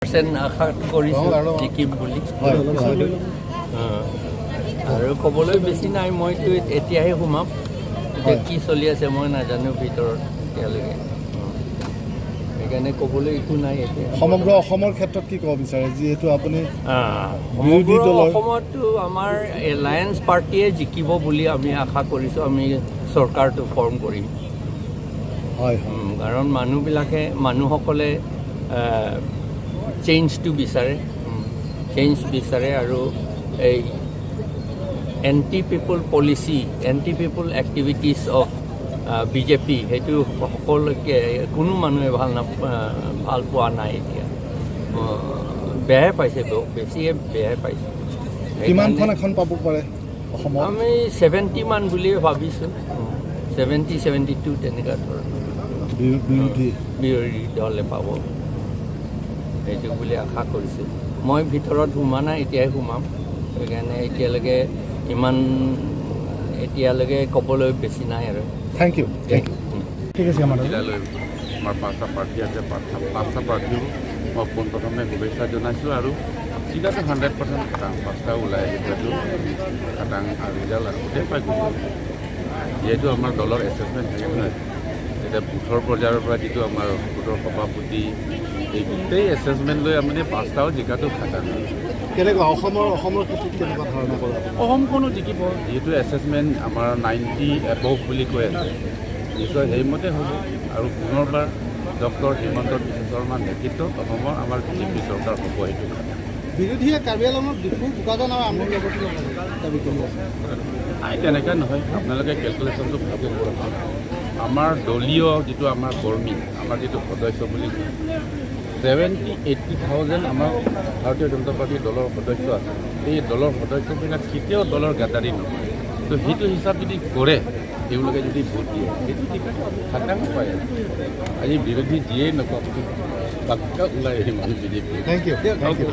Percent আশা কৰিছোঁ জিকিম বুলি। আৰু ক'বলৈ বেছি নাই, মইতো এতিয়াহে সোমাম। এতিয়া কি চলি আছে মই নাজানো ভিতৰত এতিয়ালৈকে, সেইকাৰণে ক'বলৈ একো নাই এতিয়া। সমগ্ৰ অসমৰ ক্ষেত্ৰত কি ক'ব বিচাৰে, যিহেতু আপুনি বিৰোধী সমগ্ৰ দলৰ- অসমতো আমাৰ এলায়েন্স পাৰ্টীয়ে জিকিব বুলি আমি আশা কৰিছোঁ। আমি চৰকাৰটো ফৰ্ম কৰিম। হয় হয় কাৰণ মানুহবিলাকে, মানুহসকলে চেঞ্জটো বিচাৰে, চেঞ্জ বিচাৰে আৰু এই anti people policy, anti people activities of BJP, সেইটো সকলোকে, কোনো মানুহে ভাল পোৱা নাই এতিয়া। বেয়াই পাইছে, বেছিয়ে বেয়াই পাইছে। কিমানখন সেইকাৰণে এখন পাব পাৰে অসমত? আমি 70 মান বুলিয়ে ভাবিছোঁ, 70, 72 তেনেকুৱা ধৰণৰ। বিৰোধী বিৰোধী দলে পাব সেইটো বুলি আশা কৰিছোঁ। মই ভিতৰত সোমোৱা নাই, এতিয়াই সোমাম। সেইকাৰণে এতিয়ালৈকে ইমান, এতিয়ালৈকে ক'বলৈ বেছি নাই আৰু। Thank you, thank you. ঠিক আছে, আমাৰ জিলালৈ আমাৰ পাঁচটা প্ৰাৰ্থী আছে। পাঁচটা প্ৰাৰ্থীও মই পোনপ্ৰথমে শুভেচ্ছা জনাইছোঁ আৰু জিলাটো 100% খাটাং, পাঁচটা ওলাই আহিব, এইটো খাটাং আৰু ৰিজাল্ট আগতে পাই গৈছোঁ। যিহেতু আমাৰ দলৰ এছেচমেণ্ট থাকে নহয়, এতিয়া বুথৰ পৰ্যায়ৰ পৰা যিটো আমাৰ বুথৰ সভাপতি, এই গোটেই এছেচমেণ্ট লৈ আমি পাঁচটাও জিকাটো খাটাং। কেনেকুৱা অসমৰ ক্ষেত্ৰত কেনেকুৱা ধাৰণা কৰে আপুনি? অসমখনো জিকিব, যিহেতু এছেচমেণ্ট আমাৰ 90 এবভ বুলি কৈ আছে, নিশ্চয় সেইমতে হ'ব আৰু পুনৰবাৰ ডক্টৰ হিমন্ত বিশ্ব শৰ্মাৰ নেতৃত্বত অসমৰ আমাৰ বিজেপি চৰকাৰ হ'ব, সেইটো খাটাং। বিৰোধীয়ে কাৰ্বি আংলঙত ডিফু, বোকাজান আৰু আমলং দাবী কৰি আছে। নাই, তেনেকৈ নহয়। আপোনালোকে কেলকুলেশ্যনটো ভালকৈ কৰক। আমাৰ দলীয় যিটো আমাৰ কৰ্মী, আমাৰ যিটো সদস্য বুলি কয়, 70-80 থাউজেণ্ড আমাৰ ভাৰতীয় জনতা পাৰ্টীৰ দলৰ সদস্য আছে। এই দলৰ সদস্যবিলাক কেতিয়াও দলৰ গাদ্দাৰি নকৰে। তো সেইটো হিচাপ যদি কৰে, তেওঁলোকে যদি ভোট দিয়ে, সেইটো টিকট খাটাং পায়। আজি বিৰোধী যিয়েই নকওক, পাক্কা ওলাই আহিম আমি BJP. Thank you, thank you.